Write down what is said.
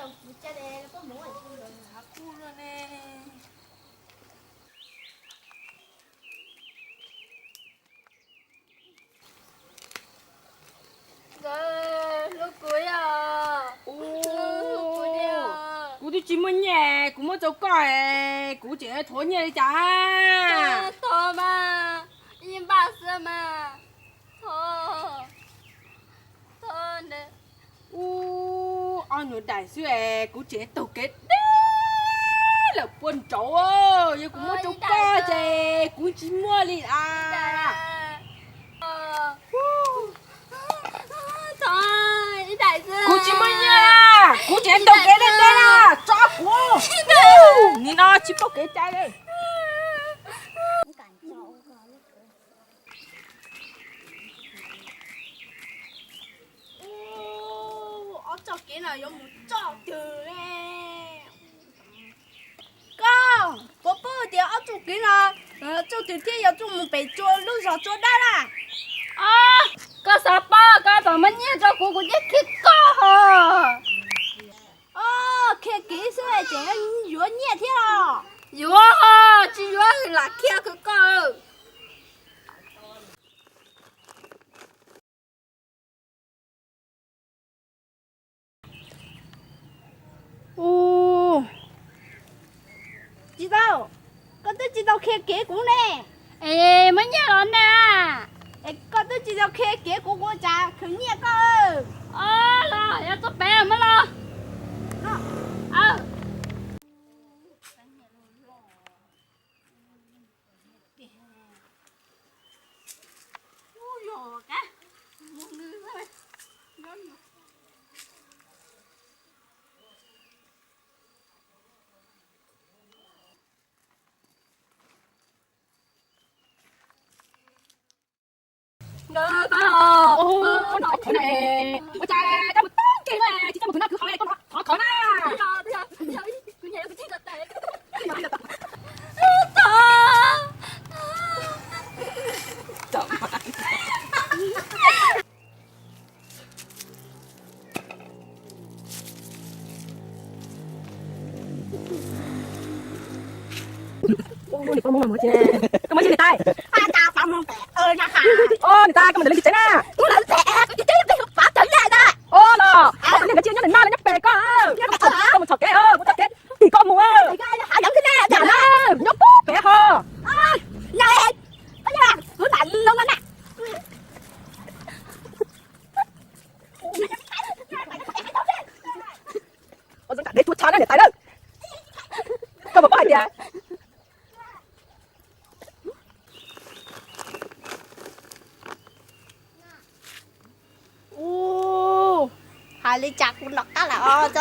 Nkawd hlub kuv yom. Kuv twb tsis muaj nyiaj, kuv muab rau koj, kuv tseem thov nyiaj li cas? Thov mas, ib npaj xwb mas. Thov, thov. Ub, ob nyuag daim xwb es kuv tseem taug kev deb lawm puag nraud, yog kuv muab rau koj ces kuv tsis muaj li as. Kuv tsis muaj nyiaj, kuv tseem taug kev deb deb na, tso kuv. Nim no tsis muaj kev cai li. Ub, ob txoj kev no yuav mus txoj twg ne? Koj puas paub tias ob txoj kev no txoj twg thiaj yog txoj mus pem tsua lub zos Tsua Dawb na? Koj xav paub, koj txawm muab nyiaj rau kuv, kuv thiaj qhia koj ho. Qhia kev xwb tseem yuav nyiaj thiab los? Yuav ho, tsis yuav lam qhia koj. Ub, tsis tau, koj twb tsis tau qhia kev kuv ne. Es muab nyiaj los ne. Es koj twb tsis tau qhia kev kuv, kuv tsam khwv nyiaj koj. Los yog tuaj pem muab los. Ua cas koj mus tau kev na, tsis coj mus khwv noj khwv haus, koj thov khwv na. Koj muab nyiaj niam tais. Niam tais, koj muab nyiaj niam tais. Los, niam nkawd tsis nyob ntawm no, nyob pem koj. Koj mus txhom kev, kuv txhom kev tim koj mus. Nyob pem ho. Ua zoo nram deb tuag tshaj na niam tais na. Koj puas paub hais tias Ub, hais li cas kuv nov qab lawm os.